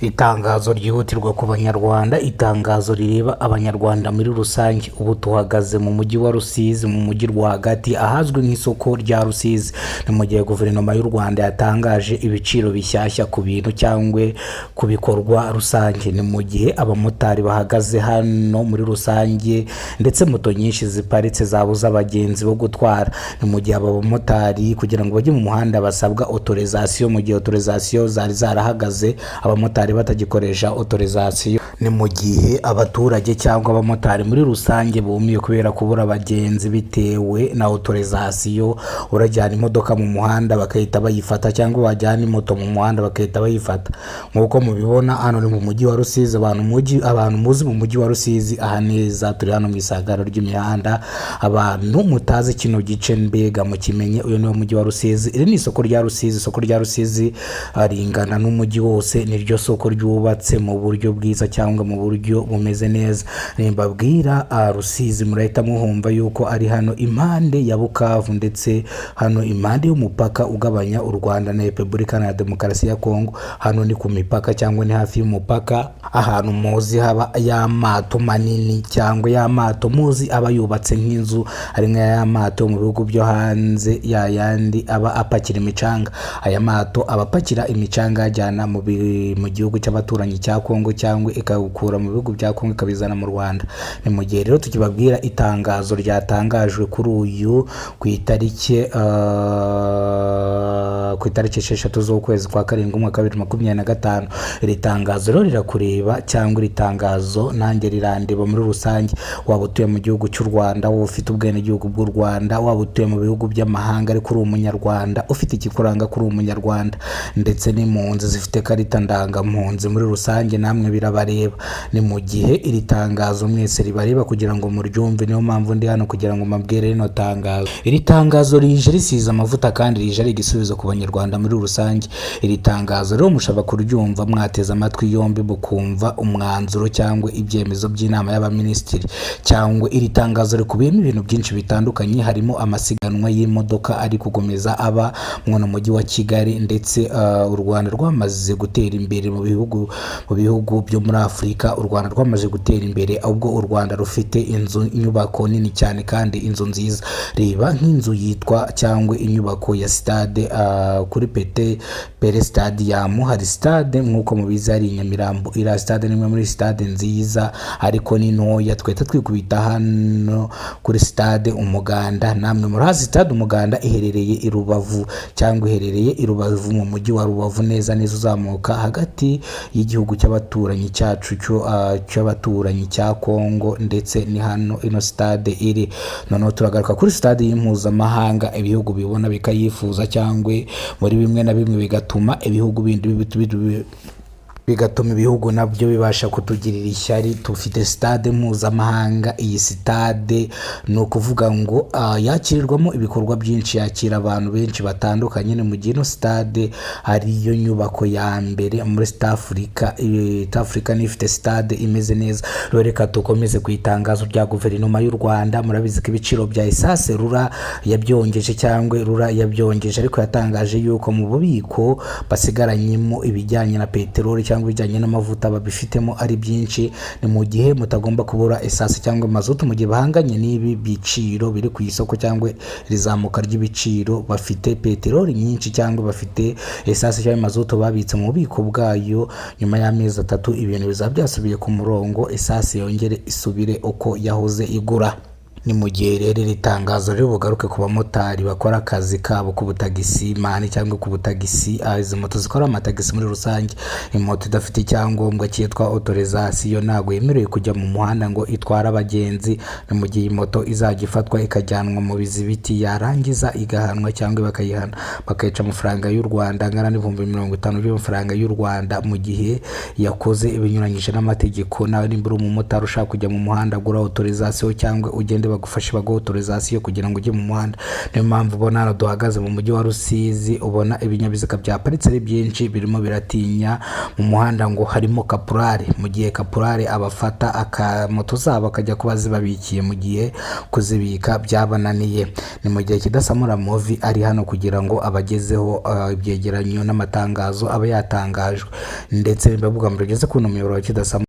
Itangazo ryihutirwa ku Banyarwanda, itangazo rireba Abanyarwanda muri rusange. Ubu tuhagaze mu mujyi wa Rusizi, mu mujyi rwagati ahazwi nk'isoko rya Rusizi. Ni mu gihe guverinoma y'u Rwanda yatangaje ibiciro bishyashya ku bintu cyangwa ku bikorwa rusange. Ni mu gihe abamotari bahagaze hano muri rusange ndetse moto nyinshi ziparitse zabuze abagenzi bo gutwara. Ni mu gihe aba bamotari kugira ngo bajye mu muhanda basabwa autorisation, mu gihe autorisation zari zarahagaze, abamotari batagikoresha autorisation. Ni mu gihe abaturage cyangwa abamotari muri rusange bumiwe kubera kubura abagenzi bitewe na autorisation. Urajyana imodoka mu muhanda bagahita bayifata, cyangwa wajyana moto mu muhanda bagahita bayifata. Nk'uko mubibona, hano ni mu mujyi wa Rusizi. Abantu muzi mu mujyi wa Rusizi aha neza, turi hano mu isangano ry'imihanda. Abantu mutazi kino gice, mbega mukimenye, uyu ni wo mujyi wa Rusizi. Iri ni isoko rya Rusizi. Isoko rya Rusizi ringana n'umujyi wose, niryo soko ryubatse mu buryo bwiza cyangwa mu buryo bumeze neza. Nimbabwira Rusizi, murahita muhumva yuko ari hano impande ya Bukavu, ndetse hano impande y'umupaka ugabanya u Rwanda na Repubulika ya Demokarasi ya Kongo. Hano ni ku mipaka cyangwa ni hafi y'umupaka, ahantu muzi haba y'amato manini cyangwa y'amato muzi aba yubatse nk'inzu, ari nka ya mato mu bihugu byo hanze, ya yandi aba apakira imicanga. Aya mato aba apakira imicanga ajyana mu gihugu cy'abaturanyi cya Kongo, cyangwa ikawukura mu bihugu bya Kongo ikabizana mu Rwanda. Ni mu gihe rero tukibabwira itangazo ryatangajwe kuri uyu ku itariki 6 z'ukwezi kwa 7, umwaka wa 2025. Iri tangazo rero rirakureba, cyangwa iri tangazo nanjye rirandeba muri rusange. Waba utuye mu gihugu cy'u Rwanda, waba ufite ubwenegihugu bw'u Rwanda, waba utuye mu bihugu by'amahanga ariko uri Umunyarwanda, ufite ikikuranga kuri Umunyarwanda, ndetse n'impunzi zifite karita ndangampunzi muri rusange, namwe birabareba. Ni mu gihe iri tangazo mwese ribareba kugira ngo muryumve. Niyo mpamvu ndi hano kugira ngo mbabwire rino tangazo. Iri tangazo rije risize amavuta kandi rije ari igisubizo ku Banyarwanda muri rusange. Iri tangazo rero mushobora kuryumva mwateze amatwi yombi, mukumva umwanzuro cyangwa ibyemezo by'inama y'abaminisitiri, cyangwa iri tangazo rikubiyemo ibintu byinshi bitandukanye, harimo amasiganwa y'imodoka ari gukomeza aba mu mujyi wa Kigali, ndetse u Rwanda rwamaze gutera imbere mu bihugu byo muri Afurika. U Rwanda rwamaze gutera imbere, ahubwo u Rwanda rufite inzu, inyubako nini cyane kandi inzu nziza. Reba nk'inzu yitwa cyangwa inyubako ya stade kuri Petit Pele Stadium. Hari stade, nk'uko mubizi, hari i Nyamirambo. Iriya stade ni imwe muri stade nziza ariko ni ntoya. Twahita twikubita hano kuri Stade Umuganda. Namwe murahazi, Stade Umuganda iherereye i Rubavu, cyangwa iherereye i Rubavu, mu mujyi wa Rubavu neza neza, uzamuka hagati y'igihugu cy'abaturanyi cyacu cy'abaturanyi cya Kongo, ndetse ni hano ino stade iri. Noneho turagaruka kuri stade y'impuzamahanga, ibihugu bibona bikayifuza, cyangwa muri bimwe na bimwe bigatuma ibihugu bindi bigatuma ibihugu nabyo bibasha kutugirira ishyari. Dufite stade mpuzamahanga. Iyi stade ni ukuvuga ngo yakirirwamo ibikorwa byinshi, yakira abantu benshi batandukanye. Ni mu gihe ino stade ariyo nyubako ya mbere muri East Africa. East Africa niyo ifite stade imeze neza. Rero reka dukomeze ku itangazo rya guverinoma y'u Rwanda. Murabizi ko ibiciro bya essence RURA yabyongeje, cyangwa RURA yabyongeje, ariko yatangaje yuko mu bubiko basigaranyemo ibijyanye na peteroli cyangwa ibijyanye n'amavuta babifitemo ari byinshi. Ni mu gihe mutagomba kubura essence cyangwa mazutu mu gihe bahanganye n'ibi biciro biri ku isoko cyangwa rizamuka ry'ibiciro. Bafite peteroli nyinshi cyangwa bafite essence cyangwa mazutu babitse mu bubiko bwayo. Nyuma y'amezi 3 ibintu bizaba byasubiye ku murongo, essence yongere isubire uko yahoze igura. Ni mu gihe rero iri tangazo riri bugaruke ku bamotari bakora akazi kabo k'ubutagisi mani cyangwa ku butagisi, izi moto zikora amatagisi muri rusange. Moto idafite icyangombwa cyitwa autorisation ntabwo yemerewe kujya mu muhanda ngo itware abagenzi. Ni mu gihe moto izajya ifatwa ikajyanwa mu bizibiti, yarangiza igahanwa cyangwa bakayihana, bakayica amafaranga y'u Rwanda angana n'50,000 by'amafaranga y'u Rwanda mu gihe yakoze ibinyuranyije n'amategeko. Nawe nimba uri umumotari ushaka kujya mu muhanda, gura autorisation cyangwa ugende. bagufashe, baguhe autorisation kugira ngo ujye mu muhanda. Niyo mpamvu ubona hano duhagaze mu mujyi wa Rusizi, ubona ibinyabiziga byaparitse ari byinshi, birimo biratinya mu muhanda ngo harimo kaporari, mu gihe kaporari abafata akamoto zabo akajya kuba zibabikiye mu gihe kuzibika byabananiye. Ni mu gihe Kidasamura Movie ari hano kugira ngo abagezeho ibyegeranyo n'amatangazo aba yatangajwe, ndetse biba bwa mbere ugeze kubona umuyoboro wa Kidasamura.